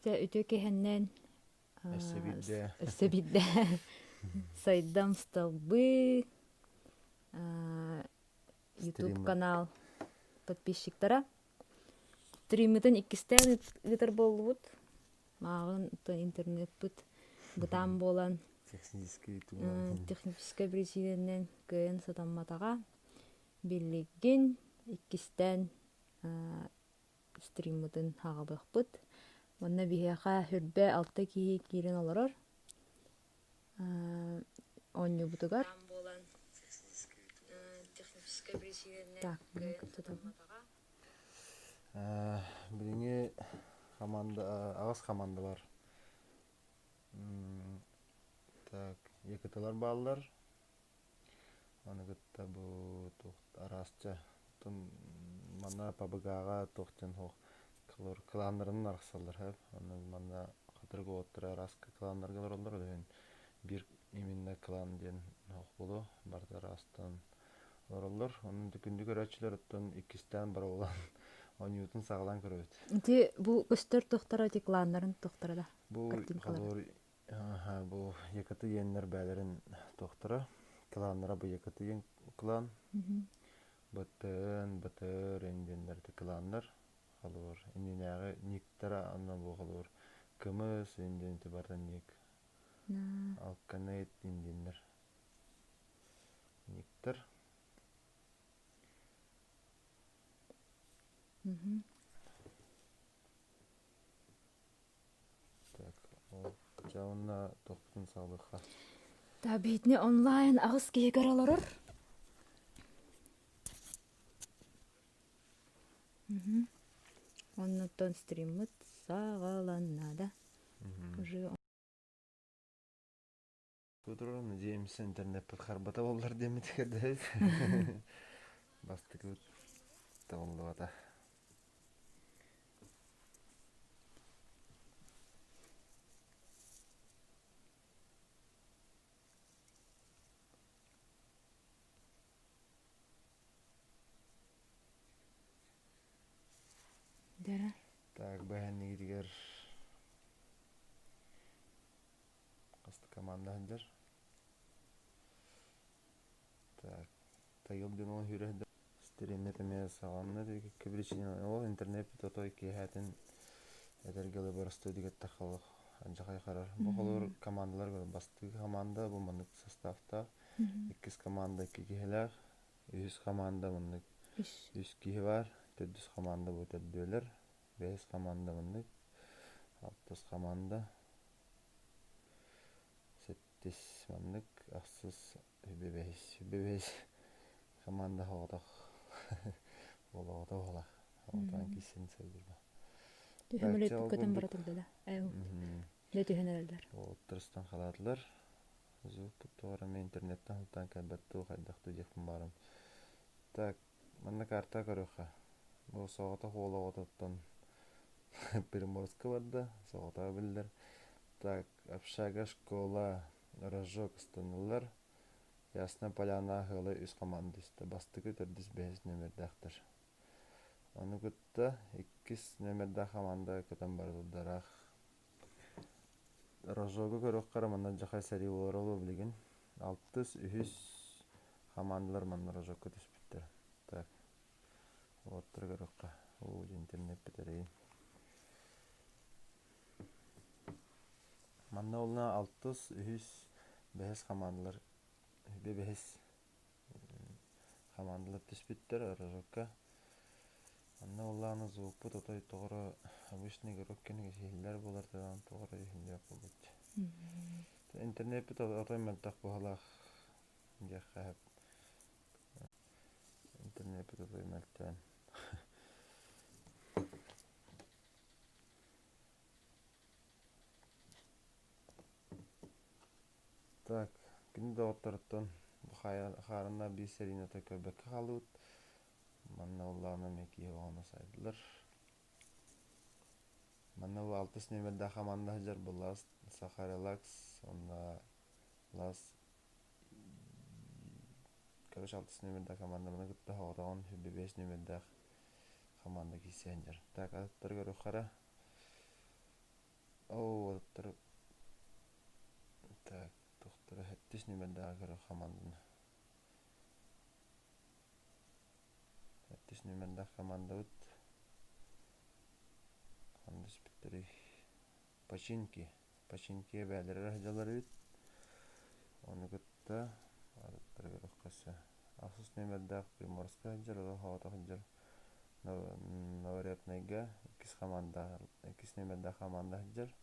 Дьэ үтүө киһиннэн Өссө биирдэ. Өссө биирдэ Сайдам столбы YouTube канал подписчиктара. Стриммытын иккистээн ыытар буоллубут. Мааҕын интернеппыт бытаан буолан технический техническэй причинэнэн кыайан сатамматаҕа. Билигин иккистээн стриммытын аҕалыахпыт. Уонна биһиэхэ үрбэ алта киһи киирэн олорор. Оонньуубутугар. Так, Билиҥҥи хамаанда аҕыс хамаанда бар. Так, якуталар бааллар. Аны кытта бу туох араасча манна ПБГ-ҕа туох диэн суох кылааннарынан арахсаллар сөп. Онон манна хатырык уолаттара араас кылааннарга олороллор ол иһин биир именно кылаан диэн суох буолуо. Барыта араастан олороллор. Онон күндү көрөөччүлэр оттон иккистээн боруобалаан оонньуутун саҕалаан көрөбүт. Ити бу көстөр туохтара ити кланнарын туохтара да Бу картинкалара. холобур Аха, бу Якаты диэннэр бээлэрин туохтара, кланнара бу Якаты диэн клан, БТН, БТР диэннэр ити кланнар, холобур, иннинээҕи никтара анна бу холобур Кымыс диэн ити барыта ник, Алканейт диэннэр никтэр. Так, ол дьэ уонна туохпутун саҕалыахха. Да биитини онлайн аҕыс киһи көрө олорор. Оннуттан стриммыт саҕаланна да. Уже Турар, надеемся, интернеппит харбата буоллар диэммит көрдөһөбүт. Бастакыбыт табыллыбата. Дара. Так, бэһэннигитигэр Хас да команда сылдьар. Так, Тайыл диэн ол сүүрэ сылдьар. Стриммит эмиэ саҕаланна икки причина ол интернет отой киэһээтин этэргэ дылы боростуой дигэттэх олох алдьархай харар. Бу холобур командалар бастакы команда бу маннык составтаах, иккис команда икки киһилээх, үһүс команда маннык үс киһи баар, төрдүс команда бу төрдүөлэр, бэһис команда маннык, алтыс команда Сэттис маннык, ахсыс бэһис бэһис команда соҕотох буолоҕото буолар. Оҕотоон киирсэн сылдьар. Түһүмүлүт көтөн бара турда да. Дэ түһэн эрэллэр. Уолаттарыстан халаатылар. Звук туора мен интернеттен халтаан кэлбэт дуу хайдах дуу диэхпин баарым. Так, манна карта көрүөххэ. Бу соҕотох уол оҕотуттан Приморска барда, соҕотоҕо биллэр. Так, общага, школа, рожок ыстаныллар. Ясная Поляна ыала үс команда түстэ. Бастакы, төрдүс, бэһис нүөмэрдээхтэр. Ону кытта иккис нүөмэрдээх команда көтөн барылдараах. Рожогу көрүөххэ манна дьахай сэрии буолар ол билигин. Алтыс, үһүс командалар манна рожокка түспүттэр. Так, Уоттары көрүөххэ. Уу, интернеппит эрэйин. Манна олна алтыс, үһүс, бэһис хамаандалар бэһис хамаандалар түспүттэр Рожокка. Манна оллааны звукпут отой тоҕоро обычный игрок кини иһиллэр буолар тадан тоҕоро иһиллиэх буолбут. Интернеппит отой мөлтөх быһалаах диэххэ сөп. Интернеппит отой мөлтөөн. Так, кини доҕотторуттан бу хаарыннаах биир сэриини отой көрбөккө хаалбыт. Манна улаана эмиэ киһи оҕону сайдылар. Манна бу алтыс нүөмэрдээх хамаанда сылдьар бу Лас Саха Релакс уонна Лас Короче, алтыс нүөмэрдээх командабыны кытта соҕотоҕун 25 нүөмэрдээх команда киирсэн дьар. Так, аттары көрүөххэ эрэ. Оо, уолаттар так, тохтора сэттис нүмердээҕи көрөр хамаанданы. Сэттис нүмердээх командабыт ханна түспүттэрий? Починки. Починки эбээлэрэ сылдьаллар эбит. Ону кытта атыттары көрүөххэ сөп. Ахсыс нүмердээх Приморскай сылдьар, олох оҕото сылдьар Новорепнайга иккис команда, иккис нүмердээх команда сылдьар.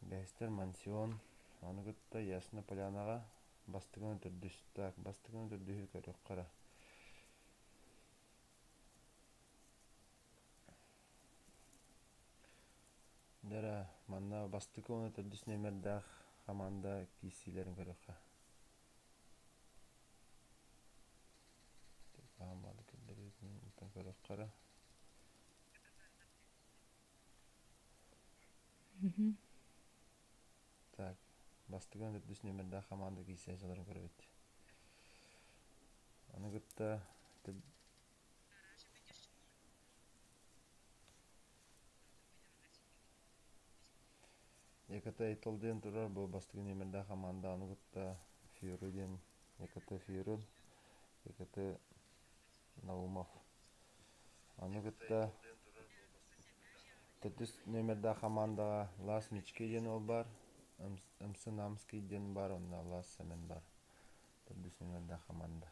Бэһистэр Мансион, ону кытта Ясна Полянаҕа бастакыны төрдүс, так, бастакыны төрдүһү көрүөххэ эрэ. Дьэ манна бастакы уонна төрдүс нүөмэрдээх хамаанда киирсиилэрин көрүөххэ. Хамаанда көрдөрүүтүн көрүөххэ эрэ. Так, бастакы уонна төрдүс нүөмэрдээх хамаанда киирсээччилэрин көрөбүт. Аны кытта ЕКТ Айтал диэн турар бу бастакы нүөмэрдээх хамаанданы кытта Фьюри диэн ЕКТ Фьюрин, ЕКТ Наумов. Аны кытта төрдүс нүөмэрдээх хамаандаҕа Лас Мички диэн уол баар, МС Намский диэн баар уонна Лас Сэмэн баар. Төрдүс нүөмэрдээх хамаанда.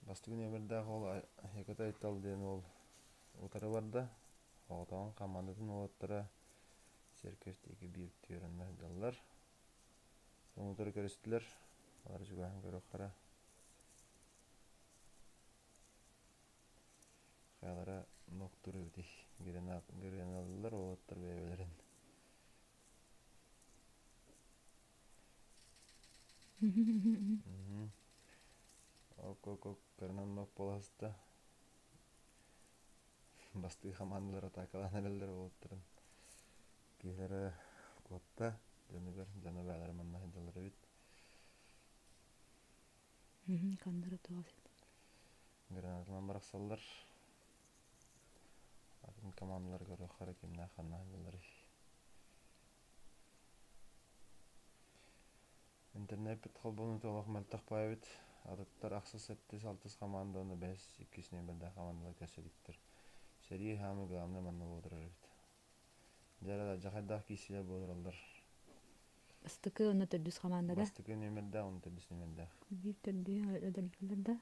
Бастакы нүөмэрдээх уол Якут Айтал диэн уол утары барда. Оҕотоҕун хамаандатын уолаттара церковь диэки биир түөрэннэ сылдьаллар. Сону утары көрүстүлэр. Алар чугаһын көрүөххэ Хайалара нуктуур эбитий? Греналлар уолаттар бэйэлэрин. Ок-ок-ок, кырынан нок буоласта. Бастыы хамаандалар атаакалаан эрэллэр уолаттарын. Киһилэрэ куотта, дьонугар, дьоно бээлэрэ манна сылдьаллар эбит. Ханнара тоҕо Гранатынан барахсаллар. Атын командалар көрүөххэ кимнээх ханна сылдьалларый. Интернеппит холбонуута олох мөлтөх баайбыт. Атыттар ахсыс, сэттис, алтыс хамаанда уонна бэһис, иккис нүөмэрдээх хамаандалар көрсө иликтэр. Сэрии хаамыы главное манна буолар эбит. Дьэ эрэ дьахайдаах киирсиилэр буолараллар. Бастакы уонна төрдүс хамаанда да? Бастакы нүөмэрдээх уонна төрдүс нүөмэрдээх. Биир төрдүһү өлөрдүлэр да?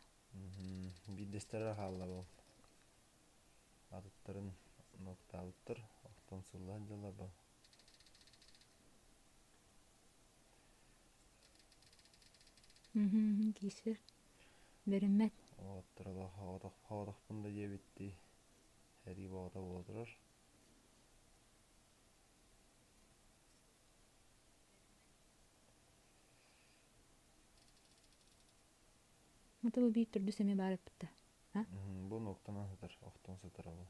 Биирдэстэрэ хаалла ол. Атыттарын нуктаабыттар, охтон сыллаан дьалла бу. Киирсэр. Бэриммэт. Уолаттар хоҕотохпун да диэбиттии сэрии боҕото буола турар. Ата бу биир төрдүс эмиэ баар эппит да. Бу нуктанан сытар, охтон сытар ол.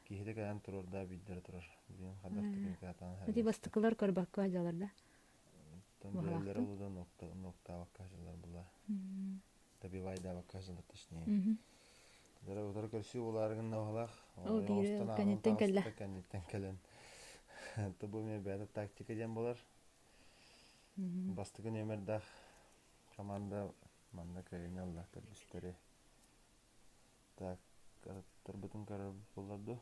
Киһитэ кэлэн турар да биирдэрэ турар. Билигин хайдах да кини Ити бастакылар көрбөккө дьалар да. Билэллэрэ улудан нуктаабакка сылдьаллар була. Добивайдаабакка сылдьаллар точнее. Дара утары көрсүү булаарыгын наҕалаах. Ол биири кэнниттэн кэллэ. Кэнниттэн кэлэн. Бу эмиэ бэйэтэ тактика диэн буолар. Бастакы нүөмэрдээх команда манна кыайыыны ылла төрдүстэри. Так, аттарбытын көрөр буоллар дуу.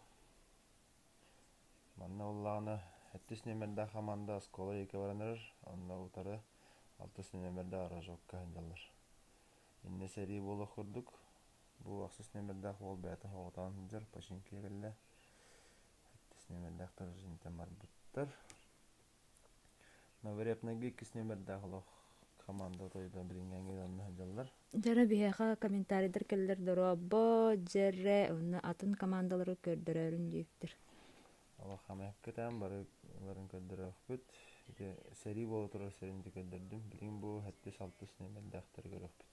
Манна буоллаҕына сэттис нүөмэрдээх хамаанда оскуола диэки баран эрэр, онно утары алтыс нүөмэрдээх рожокка сылдьаллар. Иннэ сэрии буолуох курдук, бу ахсыс нүөмэрдээх уол бэйэтэ соҕотоҕун сылдьар, починкига кэллэ. Сэттис нүөмэрдээхтэр итинтэн барбыттар. Новорепнайга иккис нүөмэрдээх олох команда тойда билиҥҥээҥҥэ онно сылдьаллар. Дьэрэ биһиэхэ комментарийдар кэллэр дорообо, дьэрэ уонна атын командалары көрдөрөөрүн диэбиттэр. Олох хамыйаккытаан бары барын көрдөрүөхпүт. Ити сэрии буола турар сирин ити көрдөрдүм. Билигин бу сэттис-алтыс нүөмэрдээхтэри көрүөхпүт.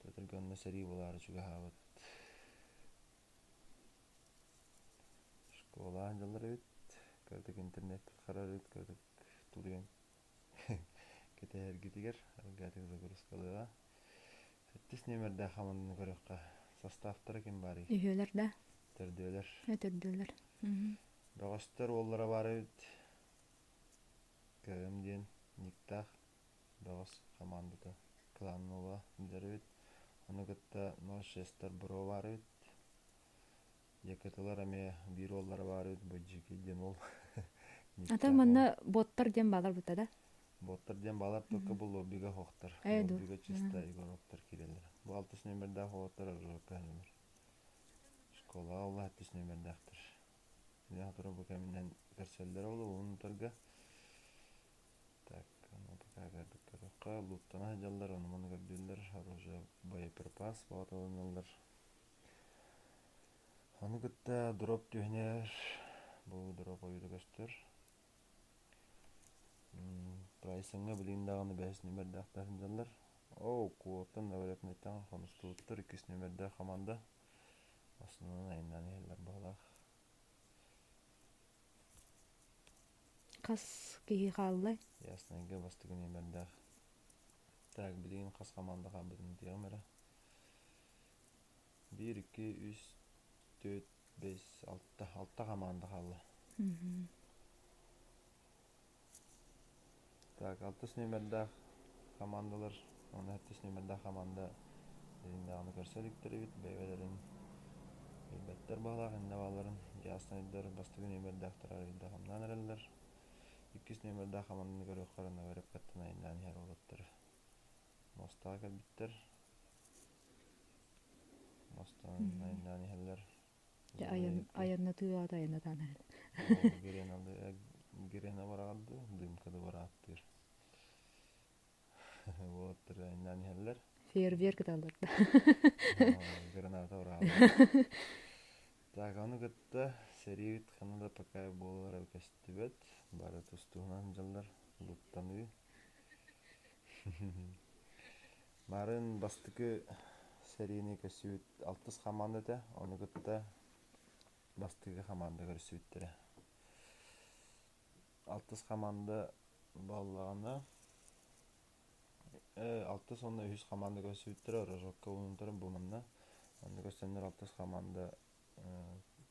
Төтөргө онно сэрии буолаары чугаһаабыт. Школа дьаллар эбит. Кыратык интернет харар эбит, кыратык тулуйан кэтэһэргитигэр аргаатык загрузкалыаҕа. Сэттис нүөмэрдээх хаманданы көрүөххэ. Составтара ким баарый? Үһүөлэр да? Төрдүөлэр. Төрдүөлэр. Бөҕөстөр уоллара баар эбит. КМ диэн никтаах бөҕөс хамаандата клан уола дэр эбит. Ону кытта 06 бро баар эбит. Якуталар эмиэ биир уоллара баар эбит Быдьыки диэн уол. Ата манна боттар диэн баалар бутта да? Боттар диэн баалар только бу лоббига хоохтор. Лоббига чисто игроктар киирэллэр. Бу алтыс нүөмэрдээх уолаттар оржуокка нүөмэр. Школаҕа ула сэттис нүөмэрдээхтэр. Билэн туран бу кэминэн көрсөллөр ол уунутарга. Так, ну пока көрбүт көрүөххэ. Лууттана сылдьаллар, ону-маны көрдүүллэр. Оружие боеприпас боҕотолонуллар. Ону кытта дроп түһүнэр. Бу дроп ойуута көстөр. Прайсыҥҥа билигин даҕаны бэһис нүөмэрдээхтэр сылдьаллар. Оо, куоттан да бэлэпнэттэн хонустубуттар иккис нүөмэрдээх хамаанда. Основнон айаннаан иһэллэр быһалаах. Хас киһи хааллай? Яснайга бастакы нүөмэрдээх. Так, билигин хас хамаанда хаалбытын этиэҕим эрэ. Биир, икки, үс, түөрт, бэс, алта. Алта хамаанда хаалла. Так, алтыс нүөмэрдээх хамаандалар уонна сэттис нүөмэрдээх хамаанда билигин даҕаны көрсө иликтэр эбит. Бэйэлэрин билбэттэр баҕалаах иннэ баалларын яснайдар бастакы нүөмэрдээхтэр арыйда хамнаан эрэллэр. Иккис нүөмэрдээх хамаанданы көрүөххэ эрэ Новорепкаттан айаннаан иһэр уолаттар муостаҕа кэлбиттэр. Муостанан айаннаан иһэллэр. Дьэ айан айаннатыы аата айаннатаан эрэр. Грена бараҕар дуу, дыымка да барааттыыр. Уолаттар айаннаан иһэллэр. Фейерверк ыталлар да. Граната барааллар. Так, ону кытта сэриибит ханна да пока буолара көстүбэт. Бары тус-туһунан дьаллар, луттаныы. Марын бастакы сэриини көрсүбүт алтыс хамаанда этэ, ону кытта бастакы хамаанда көрсүбүттэрэ. Алтыс хамаанда буоллаҕына, алтыс уонна үһүс хамаанда көрсүбүттэрэ, Рожокка уунтарын бу манна. Онно көрсөннөр алтыс хамаанда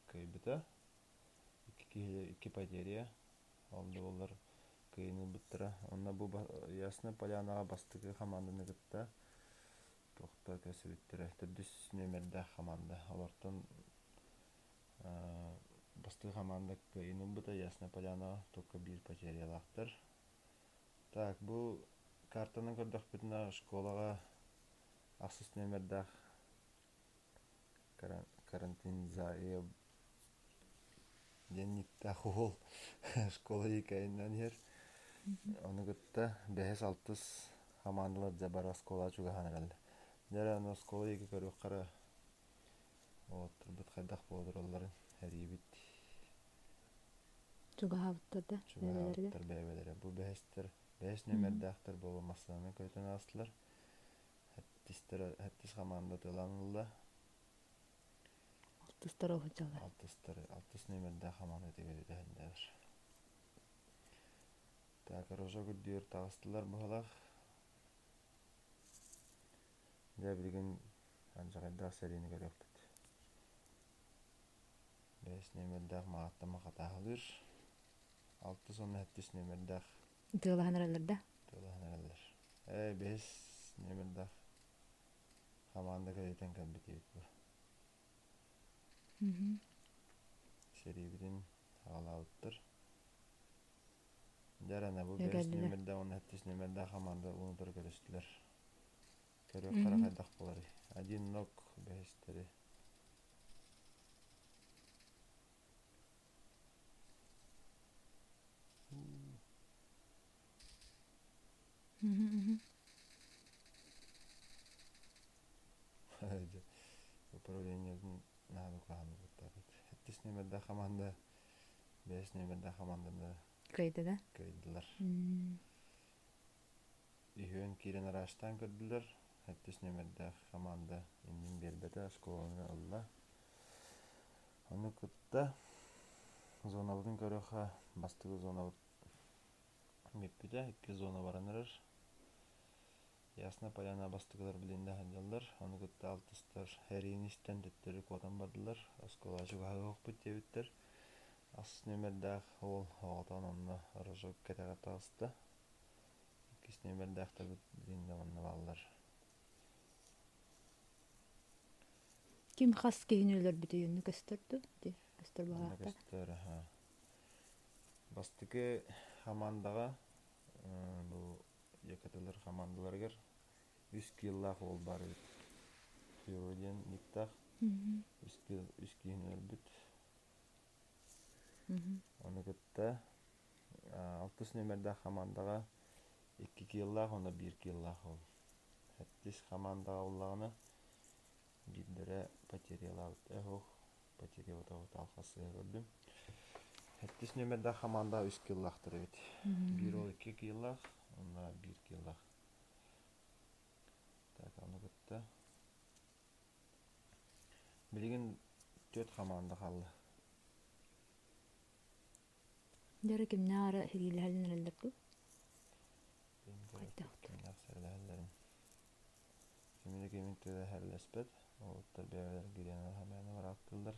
кыайбыта. Икки киһи икки потеря. Ол да буоллар кыайыыны ылбыттара. Онно бу Ясная Полянаҕа бастакы хамаанданы кытта туохта көрсүбүттэрэ. Төрдүс нүөмэрдээх хамаанда. Олортон бастакы хамаанда кыайыыны ылбыта Ясная Полянаҕа только биир потерялаахтар. Так, бу картаны көрдөхпүтүнэ школаҕа ахсыс нүөмэрдээх Карантинзая диэн никтээх уол школа иикэйинэн иһэр. Ону кытта бэһис алтыс хамаандалар дьэ бары оскуолаҕа чугаһаан эрэллэр. Дьэ эрэ аны оскуола диэки көрүөххэ эрэ уолаттарбыт хайдах буолалларын эриибит. Чугаһаабыттар да Чугаһаабыттар бэйэлэрэ. Бу бэһистэр бэһис нүөмэрдээхтэр буола массыынаны көтөн аастылар. Сэттис хамаанда тылан ылла. Алтыстар оһучалар. Алтыстар, алтыс нүөмэрдээх хамаанда тигэритэ Так, Рожа үрдүгэр таҕыстылар быһалаах. Дьэ, билигин алдьархайдаах сэриини көрүөхпүт. Бэһис нүөмэрдээх маҕаттан махатааһылыыр. Алтыс уонна сэттис нүөмэрдээх Тыалаһан эрэллэр да? Тыалаһан эрэллэр. Ээ, бэһис нүөмэрдээх хамаанда кэлитэн кэлбит эбит бу. Сэриибитин аҕалаабыттар. Дьэ эрэ бу бэһис нүөмэрдээх уонна сэттис нүөмэрдээх хамаанда уунутары көрүстүлэр. Көрүөххэ эрэ хайдах буоларый. Один ног бэһистэри. Управлениетын наһаа куһаҕаннык куттаабыт. Сэттис нүөмэрдээх хамаанда, бэһис нүөмэрдээх хамаанданы Кыайда да? кыайдылар. Үһүөн киирэн араастаан көрдүлэр. Сэттис нүөмэрдээх хамаанда иннин биэрбэтэ, оскуоланы ылла. Ону кытта зонабытын көрүөххэ, бастакы зонабыт бүппүтэ, икки зона баран эрэр. Ясна Поляна бастакылар билиннэ сылдьаллар, ону кытта алтыстар эриини истэн төттөрү куотан бардылар, оскуола чугаһыахпыт диэбиттэр. Ас нүөмэрдээх уол оҕотон онно рожок кэтэҕэр таҕыста. Иккис нүөмэрдээхтэрбит билиннэ онно бааллар. Ким хас киһини өлөрбүтүй онно көстөр дуу? Ити көстөр Онно баҕаахта. көстөр, аха. Бастакы хамаандаҕа бу Якатылар хамаандаларыгар үс кииллаах уол баар эбит. Феро диэн никтаах үс киил үс киһини өлбүт. Ону кытта алтыс нүөмэрдээх хамаандаҕа икки кииллаах уонна биир кииллаах уол. Сэттис хамаандаҕа буллаҕына биирдэрэ потерялаабыт э суох потерябатаҕы алхас сыыһа көрдүм. Сэттис нүөмэрдээх хамаандаҕа үс кииллаахтар эбит. Биир уол икки кииллаах уонна биир кииллаах. Так, ону кытта билигин түөрт хамаанда хаалла. Дьэ кимнээх эрэ сэриилэһэллэн эрэллэр дуу? Хайдах Кимнээх сэриилэһэллэрин кими да кимин тылэһэллэспэт. Уолаттар бэйэлэр гириэнэ хамыйаны барааттыыллар.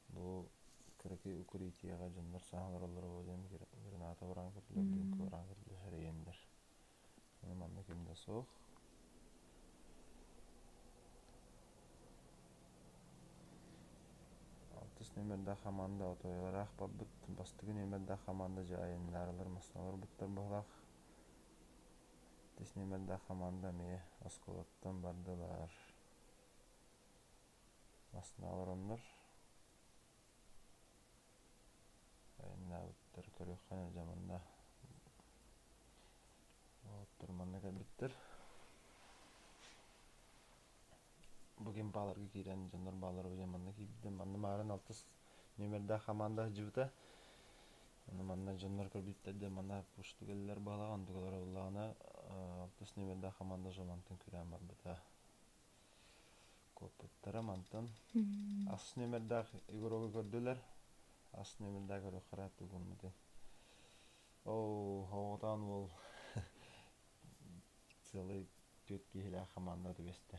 Бу кыракый укрытиеҕа дьоннор саҥа олороллоро буолуо диэн граната ураан көрдүлэр, дыыҥка ураан көрдүлэр эрэйэннэр. Ону манна ким да суох. Алтыс нүөмэрдээх хамаанда отуойалаах барбыт. Бастакы нүөмэрдээх хамаанда дьэ айаннаарылар массыына олорбуттар быһыылаах. Иккис нүөмэрдээх хамаанда эмиэ оскуолаттан бардылар. Массыына олороннор айаннаабыттар көрүөххэ дьэ манна уолаттар манна кэлбиттэр. Бу ким бааларга киирэн дьоннор бааллара диэн манна киирбитим. Манна маарын алтыс нүөмэрдээх хамаанда сылдьыбыта. Ону манна дьоннор көрбүттэр диэн манна пушту кэллилэр баалаах онтукалара буоллаҕына алтыс нүөмэрдээх хамаанда уже мантан күрээн барбыта. Куоппуттара мантан ас нүөмэрдээх игрогу көрдүлэр. Ас нүөмэрдээх көрүөххэ тугуммутун. Оо, оҕотоон уол сыалай түөрт киһилээх хамаанда түбэстэ.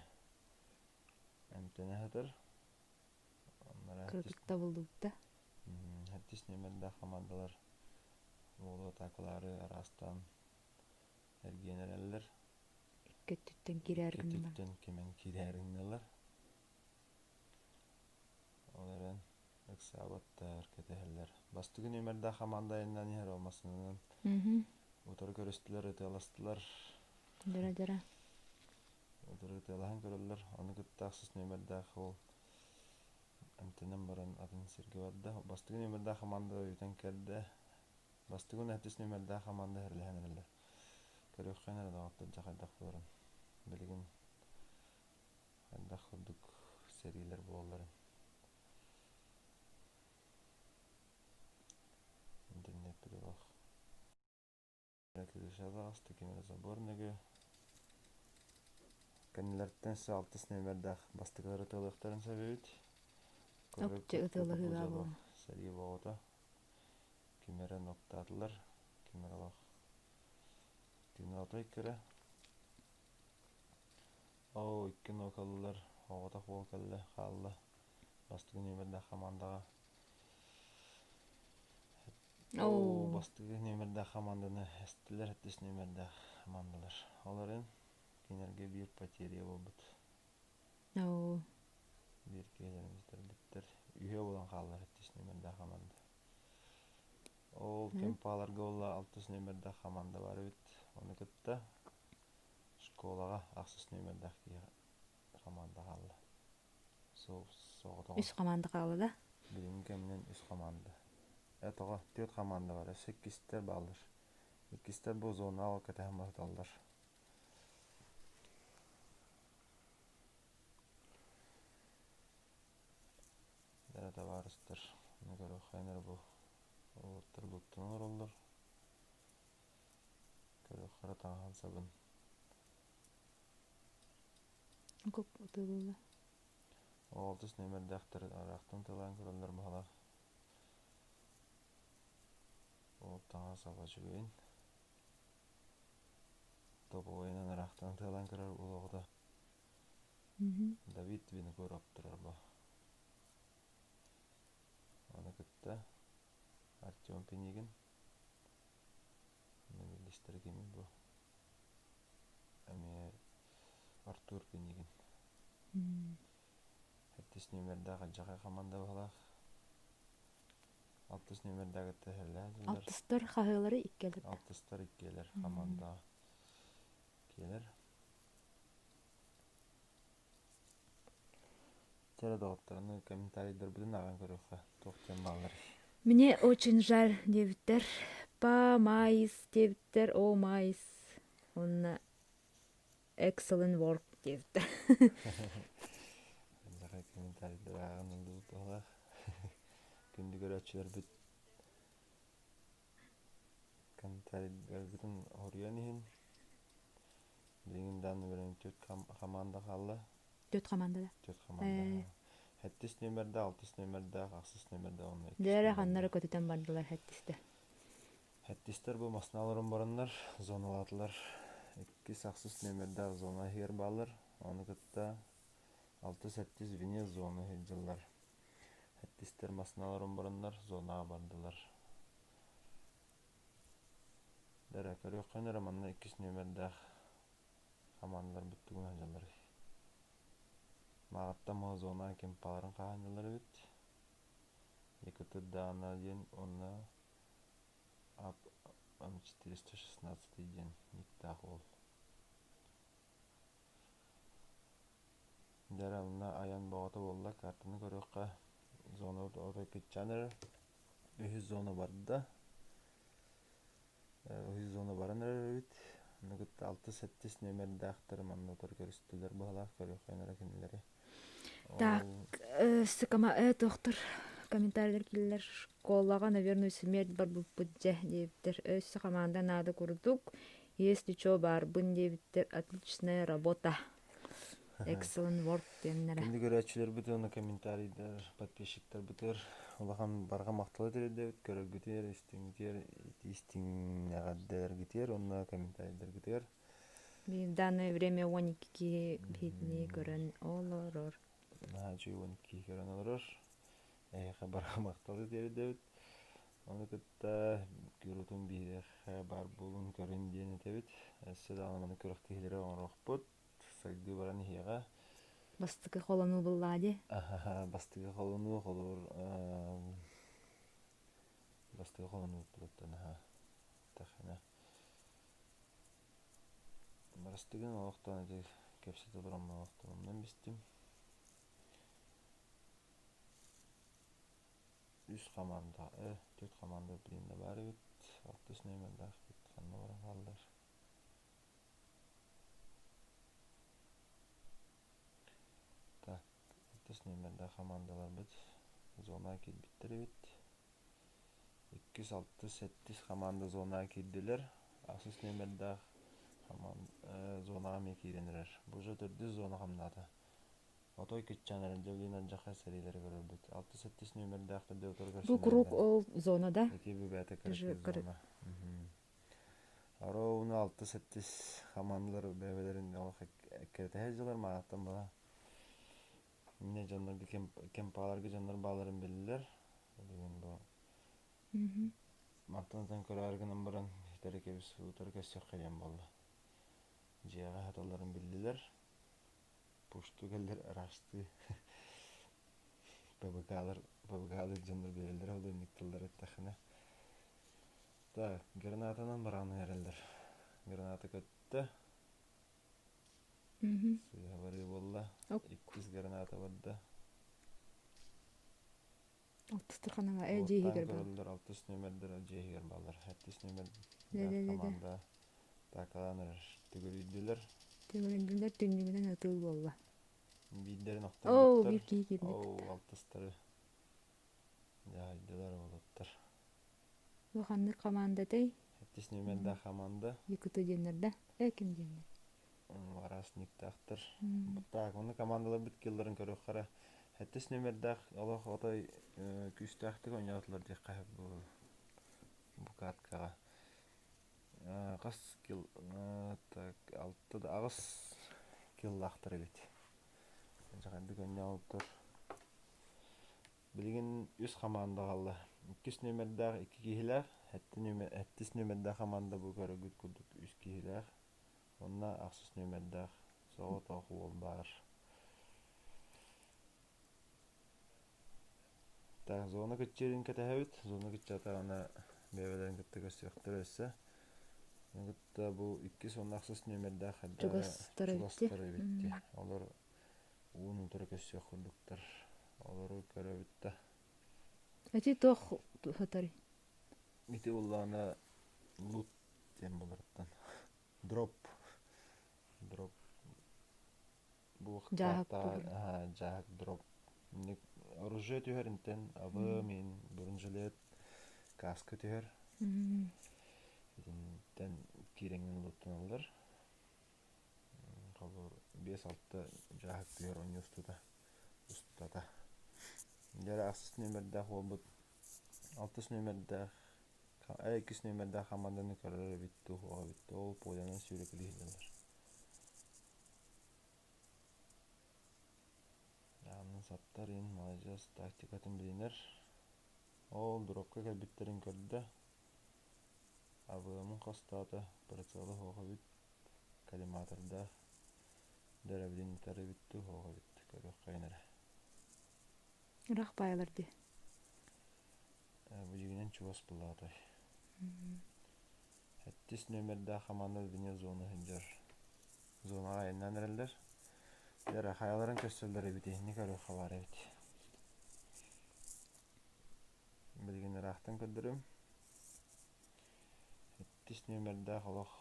Эмтэнэ сытар. Кыратык табыллыбыта. Сэттис нүөмэрдээх хамаандалар уолу атаакалаары араастаан эргийэн эрэллэр. Икки өттүттэн киирээр Икки өттүттэн кимэн киирээр гыннылар. Ол эрэн ыксаабаттар, кэтэһэллэр. Бастакы нүөмэрдээх хамаанда айаннаан иһэр ол массыынанан утары көрүстүлэр, ытыаластылар. Дьара-дьара. Утары ытыалаһан көрөллөр. Ону кытта ахсыс нүөмэрдээх уол эмтэнэн баран атын сиргэ барда. Бастакы нүөмэрдээх хамаанда өйтөн кэллэ. Бастакы уонна сэттис нүөмэрдээх хамаанда эһэрлэһэн эрэллэр. Көрүөххэ эрэ доҕоттор дьэ хайдах буоларын. Билигин хайдах курдук сэриилэр буолалларын. Интернет олох. Крыша таҕыста ким эрэ забор нөҥүө. Кэннилэриттэн өссө алтыс нүөмэрдээх бастакылары ытыалыахтарын сөп эбит. Опче ытыалаһыылаах буолуо. Сэрии боҕото. Ким эрэ ноктаатылар, ким эрэ олох тыынаотой кыра. Оо, икки нокаллар, оҕотох уол кэллэ, хаалла. Бастакы нүөмэрдээх хамаандаҕа Оо, бастакы нүөмэрдээх хамаанданы эстилэр, сэттис нүөмэрдээх хамаандалар. Ол эрэн кинилэргэ биир потеря буолбут. Оо. Биир киһилэрин сүтэрбиттэр. Үһүө буолан хааллар сэттис нүөмэрдээх хамаанда. Ол кемпаларга буолла алтыс нүөмэрдээх хамаанда баар эбит. Ону кытта школаҕа ахсыс нүөмэрдээх киһи хамаанда хаалла. Үс хамаанда хаалла да? Билиҥҥи кэминэн үс хамаанда. Ээ тоҕо? Түөрт хамаанда бар. Өссө иккистэр бааллар. Иккистэр бу зонаҕа кэтэһэн сыталлар. Дара табаарыстар, көрүөххэйин эрэ бу уолаттар лууттан олороллор. Көрүөххэ эрэ таҥаһын сабын. Ытылла. Алтыс нүөмэрдээхтэр ыраахтан тылаан көрөллөр баһылаах. Ол таҥас саба үчүгэйин. Топовойунан ыраахтан. Атаакалаан көрөр уол оҕото. Давид Винокуров турар бу. Ону кытта Артем Пинигин. Биирдэстэрэ кимий бу? Эмиэ Артур Пинигин. Сэттис нүөмэрдээх алдьархай хамаанда баһылаах. Алтыс нүөмэрдээх кытта эһэлээх дьоннор. Алтыстар хаһыалары иккиэлэр. Алтыстар иккиэлэр хамаанда иккиэлэр. Чэ эрэ доҕоттор, аны комментарийдарбытын ааҕан көрүөххэ, туох диэн баалларый? Мне очень жаль диэбиттэр. Па майс диэбиттэр, о майс. Уонна excellent work диэбиттэр. Алдьархай комментарийдары ааҕан ыллыбыт быһыылаах. Күндү көрөөччүлэрбит комментарийдаргытын хоруйан иһин. Билигин даҕаны бэлэм түөрт хамаанда хаалла. Түөрт хамаанда да? Түөрт хамаанда. Сэттис нүөмэрдээх, алтыс нүөмэрдээх, ахсыс нүөмэрдээх уонна иккис Дьэ эрэ нүөмэрдээх. ханнары көтүтэн бардылар сэттистэ. Сэттистэр бу массыыналарын бараннар зоналаатылар. Иккис, ахсыс нүөмэрдээх зона иһигэр бааллар. Ону кытта алты-сэттис вне зоны сылдьаллар. Сэттистэр массыыналарын бараннар зонаҕа бардылар. Эрэ көрүөххүн эрэ манна иккис нүөмэрдээх хамаандаларбыт тугун сылдьалларый? Мааҕыттан маһы зонаҕа кимпаларын хаһаанньалар эбит. Якутдаана диэн уонна ап 416 диэн никтээх уол. Дьэ эрэ онно айан бөҕөтө буолла, картаны көрүөххэ. Зона отой кыччаан эрэр. Үһүс зона барда. Үһүс зона баран эрэр эбит. Ону кытта алты-сэттис нүөмэрдээхтэр манна утары көрүстүлэр быһалаах көрүөххэ эрэ кинилэри. Так, сыкама туохтар комментарийлар киирдилэр. Школаҕа, наверное, смерть барбыппыт дьэ диэбиттэр. Өссө хамаанда наада курдук. Если чё баарбын диэбиттэр. Отличная работа. Excellent work диэннэрэ. Күндү көрөөччүлэрбит уонна комментарийдар, подписчиктарбытыгар улахан барҕа махталы тириэрдэбит. Көрөргүтүгэр, истиҥҥитигэр, истиҥ эҕэрдэлэргитигэр уонна комментарийдаргытыгар. В данное время 12 киһи биһигини көрөн олорор. Наһаа үчүгэй 12 киһи көрөн олорор. Эһиэхэ барҕа махталы тириэрдэбит. Ону кытта куруутун биһиэхэ баар буолун көрүн диэн этэбит. Өссө даҕаны маны күрэхтэһиилэри оҥоруохпут. Сайдыы баран иһиэҕэ. Бастакы холонуу буллаа дии. Бастакы холонуу холобур бастакы холонуу буолуттан аһа тэхинэ Барастыгын олохтоон ити кэпсэтэ олороммун олохтороммун бистим. Үс хамаанда, түөрт хамаанда билигин да баар эбит. Алтыс нүөмэрдээхпит ханна баран хааллар? Так, алтыс нүөмэрдээх хамаандаларбыт зонаҕа киирбиттэр эбит. Иккис, алтыс, сэттис хамаанда зонаҕа киирдилэр. Ахсыс нүөмэрдээх зонаҕа эмиэ киирэн эрэр. Бу уже төрдүс зона хамнаата. Отой кыччаан эрэр дьэ алдьархай сэриилэри көрөрбүт. Алты-сэттис нүөмэрдээхтэр дьэ утары Бу куруук ол зона да? Ити бу бэйэтэ кыракый зона. Ровно алты-сэттис хамаандалар бэйэлэрин олох эккирэтэ сылдьаллар мааттан бала. Инньэ дьоннорго кемпаларга дьоннор бааларын биллилэр. Билигин бу мантан ытан көрөөр гынан баран итэри кэбис утары көрсүөххэ диэн буолла. Дьиэҕэ сыталларын биллилэр. Пушту кэллэр ыраастыы ПВК-лар ПВК-лар дьоннор билэллэрэ ол инник тыллары эттэххинэ. Так, гранатанан бараан эрэллэр. Граната көттө. Сыыһа барыы буолла. Иккис граната барда. Алтыс турханаҕа дьиэ иһигэр баар. Көрөллөр алтыс нүөмэрдэр дьиэ иһигэр бааллар. Сэттис нүөмэрдээх команда атаакалаан эрэр. Төгүрүйдүлэр. Төгүрүйдүлэр түннүгүнэн ытыы буолла. Биирдэрин Оо, охторбуттар. биир киһи киирбит. Оо, алтыстары дьаһайдылар уолаттар. Бу ханнык командатай? Сэттис нүөмэрдээх команда. Якуты диэннэр да? Э, ким диэннэр? Араас никтаахтар. Так, онно командаларбыт килларын көрүөххэ эрэ. Сэттис нүөмэрдээх олох отой күүстээхтик оонньоотулар диэххэ сөп бу бу каткаҕа. Хас кил так алта да аҕыс. киллаахтар эбит. Дьаҕайдык оонньообуттар. Билигин үс хамаанда хаалла. Иккис нүөмэрдээх икки киһилээх, сэттис нүөмэрдээх хамаанда бу көрөргүт курдук үс киһилээх. Уонна ахсыс нүөмэрдээх соҕотох уол баар. Так, зона кыччыырын кэтэһэбит. Зона кыччаатаҕына бэйэлэрин кытта көрсүөхтэрэ өссө. Ону кытта бу иккис уонна ахсыс нүөмэрдээх Чугастар эбит чугастар эбит дии. Олор уун утары көрсүөх курдуктар. Олору көрөбүт да. Эти туох сытарый? Ити буоллаҕына лут диэн буоларыттан. Дроп. Дроп. Бу Дьааһык дьааһык дроп. Оружие түһэр интэн абы мин бронежилет каска түһэр. Итинтэн киирэҥҥин луттаналлар. Холобур, 5-6 дьааһык түһэр оонньуу устута устата. Дьэ ахсыс нүөмэрдээх уолбут алтыс нүөмэрдээх иккис нүөмэрдээх хамаанданы көрөр эбит дуу, суох эбит дуу, ол полянан сүүрэкэлии сылдьаллар. Аанын саптар иһин маладьыас тактикатын билинэр. Ол дропка кэлбиттэрин көрдө. АВМ-ын хостоото, прицела суох эбит, коллиматордаах дэрэбилин ытар эбит дуу, суох эбит, көрүөххэйин эрэ. Ыраах баайалар дии. Бу дьиҥинэн чугас буллаатай. Сэттис нүөмэрдээх хамаанда вне зоны сылдьар. Зонаҕа айаннаан эрэллэр. Дьэ хайаларын көрсөллөр эбит, иһини көрүөххэ баар эбит. Билигин ыраахтан көрдөрүм. Сэттис нүөмэрдээх олох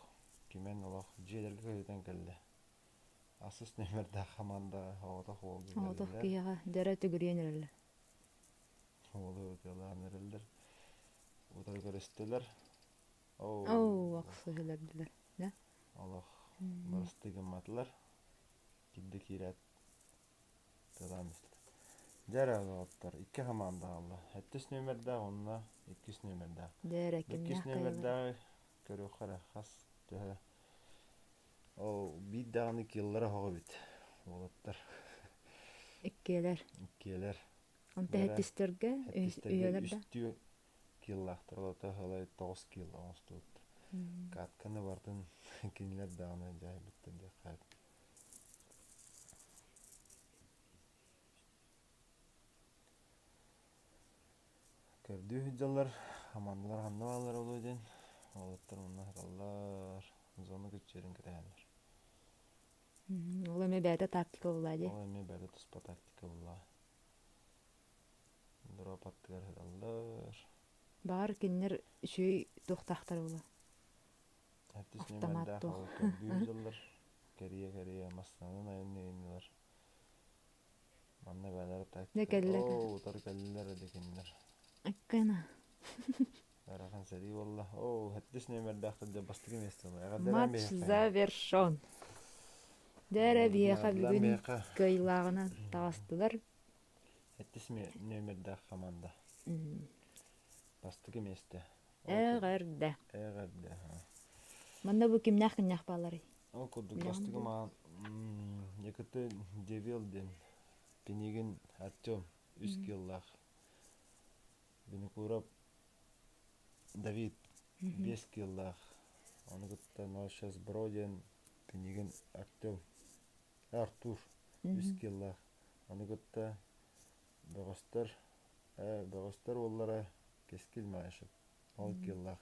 кимэн олох дьиэлэргэ көтүтэн кэллэ. Ахсыс нүөмэрдээх хамаанда оҕотох уолга Оҕотох кэллилэр. киһиэхэ дьэрэ түгүрүйэн эрэллэр. Уолу ытыалаан эрэллэр. Утары көрүстүлэр. Оо, ахсыһылардылар. Да? Олох барыстыы гымматылар. Кирдэ киирээт тылаан истэ. Дьэ эрэ доҕоттор, икки хамаанда хаалла. Сэттис нүөмэрдээх уонна иккис нүөмэрдээх. Дьэ эрэ Иккис кимнээх кыайаллар? нүөмэрдээҕи көрүөххэ эрэ хас төһө Ол биир даҕаны киллара оһох эбит уолаттар. Иккиэлэр. Иккиэлэр. Онто сэттистэргэ Сэттистэргэ үйэлэр да? үстүү киллаахтар олото сылай 9 килл оҥостубуттар. Катканы бартын кинилэр даҕаны дьаһайбыттар диэххэ Көрдүү сылдьаллар, хамаандалар ханна бааллара буолуо диэн, уолаттар онно сыталлар, зона кыччыырын кэтэһэллэр. Ол эмиэ бэйэтэ тактика буоллаа дии. Ол эмиэ бэйэтэ туспа тактика буоллаа. Дроп аттыгар сыталлар. Баҕар кинилэр үчүгэй туохтаахтар буолуо. Артист Автомат нүөмэрдээх туох. ол көрдүү сылдьаллар. Кэрийэ-кэрийэ массыынанан айанныыр Манна бээлэр Дьэ тактика. кэллэ. Оо, утары кэллилэр эди кинилэр. Аккана. Ыарахан сэрии буолла. Оо, сэттис нүөмэрдээх сылдьа бастакы миэстэ буолла. Эҕэрдэлээн Матч биһиэхэ. завершен. Дээрэ биһиэхэ Эҕэрдэлээн бүгүн биһиэхэ. кыайыылааҕынан таҕыстылар. Сэттис нүөмэрдээх хамаанда. Бастакы миэстэ. Эҕэрдэ. Эҕэрдэ. Манна бу кимнээх кимнээх баалларый? Ол курдук бастакы маан Якуты Девил диэн Пинигин Артем үс киллаах Винокуров Давид биэс киллаах ону кытта Ношес Бро диэн Пинигин Артем Артур үс киллаах ону кытта бөҕөстөр бөҕөстөр уоллара Кэскил Маишев ол киллаах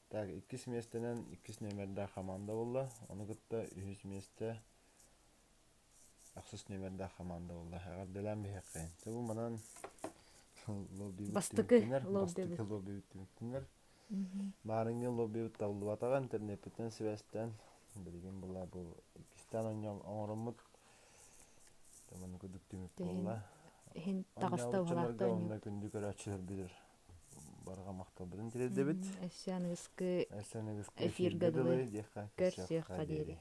Так, иккис миэстэнэн иккис нүөмэрдээх хамаанда буолла. Ону кытта үһүс миэстэ ахсыс нүөмэрдээх хамаанда буолла. Эҕэрдэлээн биһиэххэйин. Дьэ бу манан лоббибыт Бастакы түмүктэнэр. лоббибыт. Бастакы лоббибыт түмүктэнэр. Маарыҥҥы лоббибыт табыллыбатаҕа интернеппитинэн сибээстээн билигин була бу иккистээн оҥороммут маннык курдук түмүк буолла. Иһин таҕыста Оонньообут уһалаахта дьоннорго уонна күндү көрөөччүлэрбитигэр барҕа махталбытын тириэрдэбит. Өссө аныгыскы Өссө аныгыскы эфиргэ эфиргэ дылы дылы диэххэ көрсүөххэ диэри.